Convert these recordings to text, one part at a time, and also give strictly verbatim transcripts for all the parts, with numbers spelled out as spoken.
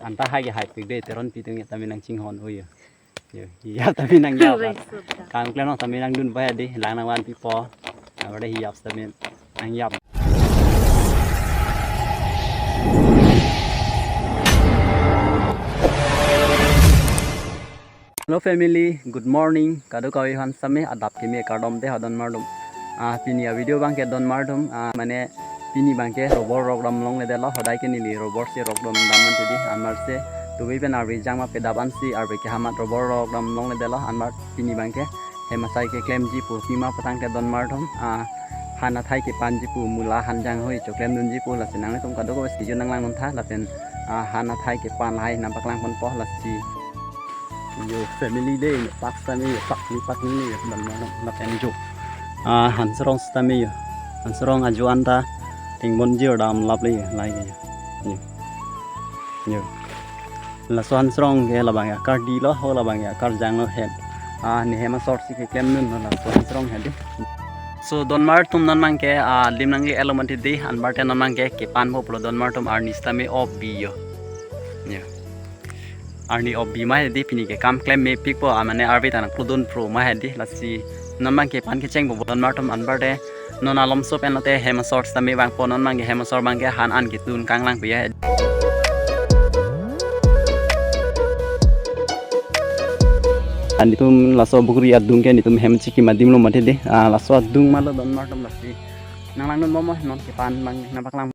Anta hai ke hai pik de, Teronpi atum ya tame nangchinghon-o yo. Yo, ya tame nangyap. Result ta. Kam klem along tame nangdun pai di, lang nangvanpipo. Abang de hiyap tame nangyap. Hello family, good morning. Kadokave aphan sitame adap kimi kardom te ho donmar atum. Ah, pini a video abang ke donmar atum, ah, mane pini abang ke robor rok dam longledetlo, hodai ke neli robor si rok dam dam man tidi, anmar si tubi pen arve jang ma pedap ansi arve ke hamat robor rok dam longledetlo, anmar pini abang ke hem asai keklemji pu pima patang ke donmar atum, ah, han athai kepanji pu mula han janghoi choklem dunji pu lasi nanglitum kadokave si jo nanglang non tha lapen, ah, han athai kepan lahai nangpaklang ponpo lasi. Yo family de, yo pak sitame, yo pak ni pak ni yo, dan mana lapen jo. Ah, han serong sitame yo. Han serong ajo anta tingbonji dam laple yo, lahai ke yo. Yo. Yo. Laso han serong ke labang ya kardilo, ho labang ya karjanglo hem. Ah, ne hem asor si keklem dunlo laso han serong he di. So donmar atum non abang ke, ah, lim nangli elo man tidi, anpar te non abang ke kepanpo pulo donmar atum, arni sitame op bi yo. Yo. Arni op bi ma he di, pini ke kam klem mepikpo, ah, mane arve ta nang klodun pro ma he di, lasi non abang ke pan kechengpo donmar atum, anpar te non alomso pen lote hem asor sitame vangpo, non abang ke hem asor abang ke han an ketun kanglang pu ya he. An netum laso bukri adung ke netum hem chikim adim lo mati di, ah, laso adung ma lo donmar atum lasi. Nanglang dunbom non kepan abang nangpaklang.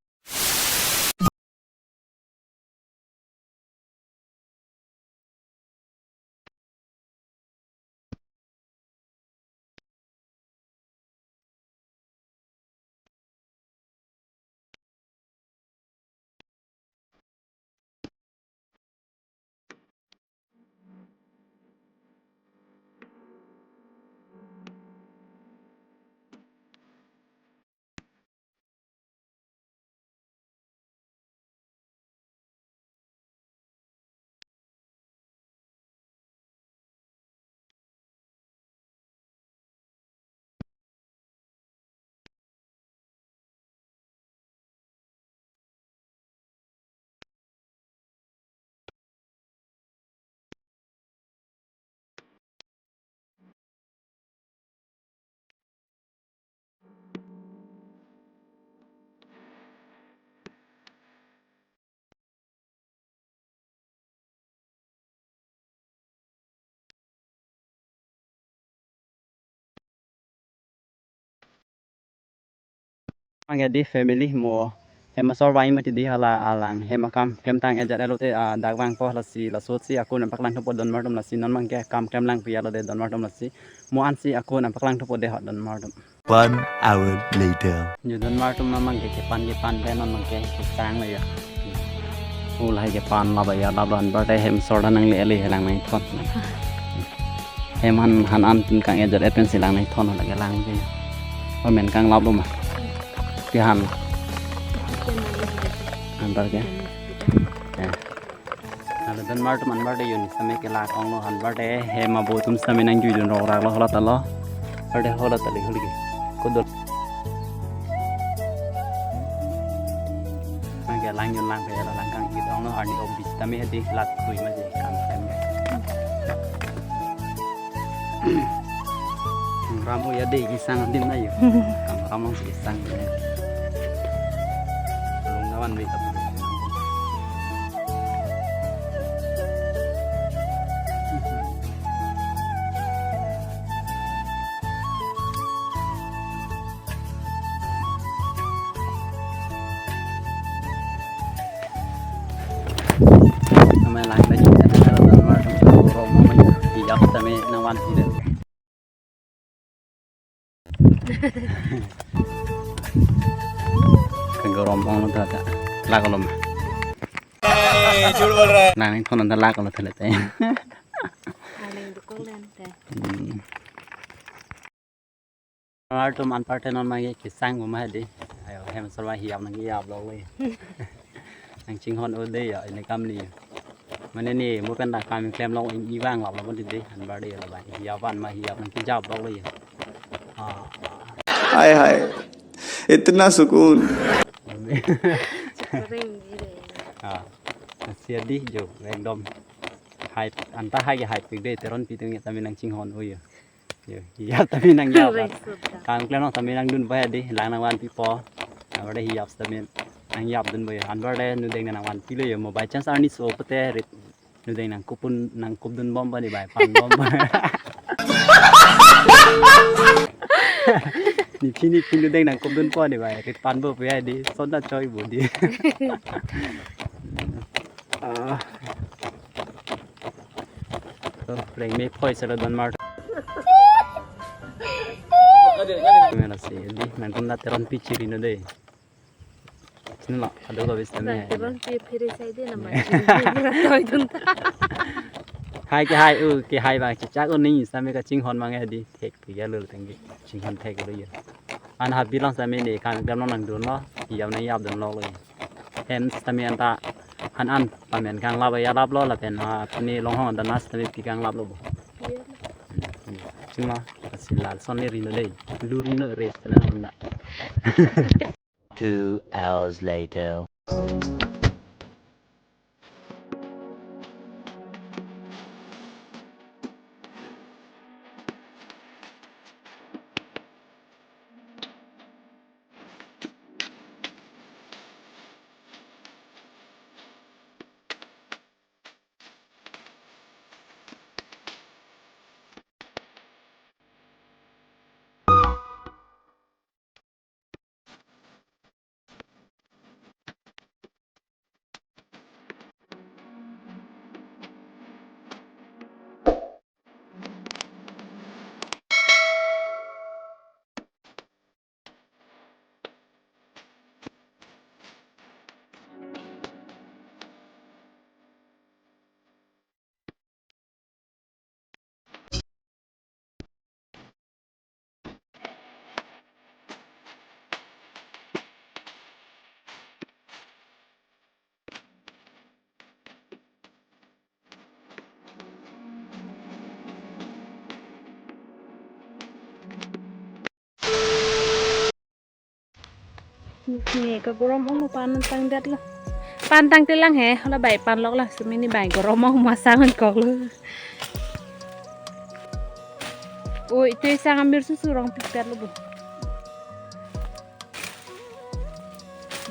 Abang ke di family mo hem asor vang mati di, hala alang hem akam klemtang ajat elo te, ah, dak vangpo lasi, laso si ako nangpaklang thupo donmar atum lasi, non abang ke kam klemlang pu ya lo de donmar atum lasi, mo ansi ako nangpaklang thupo de ho donmar atum. One hour later. Yo donmar atum, non abang ke kepan kepan pen non abang ke kesang lo ya. Ulai kepan laba ya, laba anpar te hem asor ta nangle ele helang nangthon. Hem han, han an pun kang ajat et pen si lang nangthon lake lang ke. Omen kang lap lo ma. Ke han. Anpar ke. Eh. Hala donmar atum anpar te yo ne sitame kelak onglo, anpar te hem abo atum sitame nangjui dun rok rak lo, hola ta lo. Anpar te hola ta le holi ke. Kodol. Nang ke lang yun lang ke, lang kang-it onglo, arni op bi sitame he di, lak kui ma je kam klem. Ram o ya de kesang adim na yo. Kam ram o kesang de. Lung dawan be ta. Amei lang na kita na kalau donmar atum rong ma ya, ijak tame nangvanpi de. Kagorong ong ta ta. Lak lo ma. Nangthon ta lak lo thele te. Aling dukung dan te. Hmm. Donmar atum anpar te non abang ke kesang pu ma he di. Ayo, hem asor ma hiyap nang hiyap lo le. Nangchinghon-o de ya, ini kam ni. Mane ni, mo pen ta kam klem long i vang lap lo bon di, anpar de la ba. Hiyap an ma hiyap nang kijap lo le. Ah. हाय हाय, इतना सुकून। Ring di de. Ah. Lasi adi jo, ekdom. Hai, anta hai ke hai pik dei, Teronpi atum ya tame nangchinghon o yo. Yo, ya tame nangyap. Result ta. Kam klem nang tame nangdun bai adi, lang nangvanpipo. Anparta hiyap tame nangyapdun bai yo. Anparta nudeng nangvanpilo yo. Mo by chance arni so pute rit nudeng nangkup un, nangkupdun bom bai di bai, pan bom bai. Niphi niphi nudeng nangkupdunpo di bai, rit pan bom bai di, son ta choi bo di. Ah. To, reng me phoi selo don mar. Mena si, di, nangtum na Teronpi chiri no dei. Sini lo, aduh gabis tame. Teronpi phere sai de nama. Toidun ta. Hai ke hai, u ke hai bang, cicak uning, tame kachinghon mang adi, thek pi ya lul tenggi, chinghon thek lo ya. An habi lang tame ne, kam dam nangdunlo, iyam nangyapdunlo lo. Hem tame anta, han an, pamen kanglap ya laplo, lapen ha, pini longhong danas tame pi kanglaplo bo. Iya. Chima, asilal son le rino dei, lu rino res na na. Two hours later. Ne kagorom ong pan tangdetlo. Pan tangtelang he, hala bai panloklo, sumini bai gorom ong masang koklo. Oi, itu sang amir susu rong piketlo bo.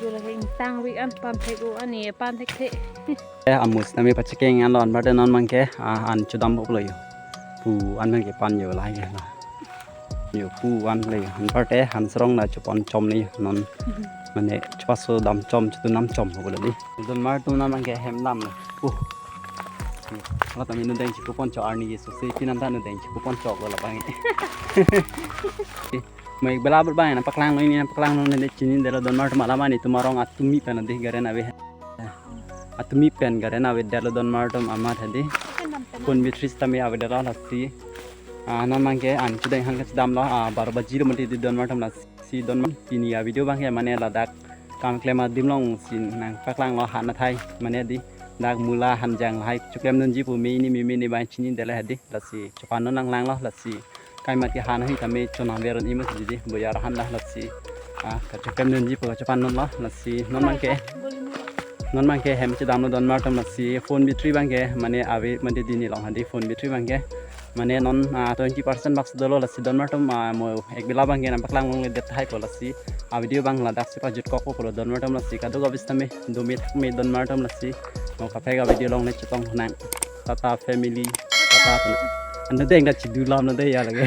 Dula ke insang wi an pan thek o ani pan thekthe. Eh, amus nami pachekeng anlo anparta non abangke, ah, an chodam boplo yo. Pu an abangke pan yo lahai ke la. Yo pu an le yo. Anparta han serong la chopon chom le yo non. Mhm. Mane chopaso dam chom, chodun dam chom boplo di. Don mar atum non abangke hem dam lo. Uh. Lo tame nudeng chikupon chok arni Jisu si pinam ta nudeng chikupon choklo labang. Mo ik bela abang nangpaklanglo, ini nangpaklanglo ne chinidetlo don mar atum alam ani atum arong atumi pen adi garen ave. Atumi pen garen avedetlo don mar atum amat hadi. Phone battery tame avedetlo lasi. Ah, non abangke an chodeng han kachdamlo, ah, baro baji lo mati di don mar atum lasi don mar atum pini a-video abangke mane ladak kam klem adim along si nangpaklanglo han athai mane di dak mula hanjang lahai choklemdunji pu me ini me me ne bai chinidetlo hadi. Lasi chopan non langlanglo lasi. Kaimat ke han ahi tame chonam veron imus didi boyar han dah lasi. Ah, kachoklemdunji pu kachopan nonlo lasi. Non abangke. Non abangke hem chodamlo don mar atum lasi. Phone battery abangke mane ave mane dini long hadi phone battery abangke. Mane non, ah, twenty percent bak dolo lasi don mar atum, ah, mo ek bela abangke nangpaklang longle det hai ko lasi. A-video abang ladak si pajutkokpo pulo don mar atum lasi. Kadokave tame dome thakme don mar atum lasi. Mo kaprek a-video along le chetong nang. Tata family. Tata. Anu deng da chidulam na de ya lagi.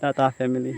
Tata family.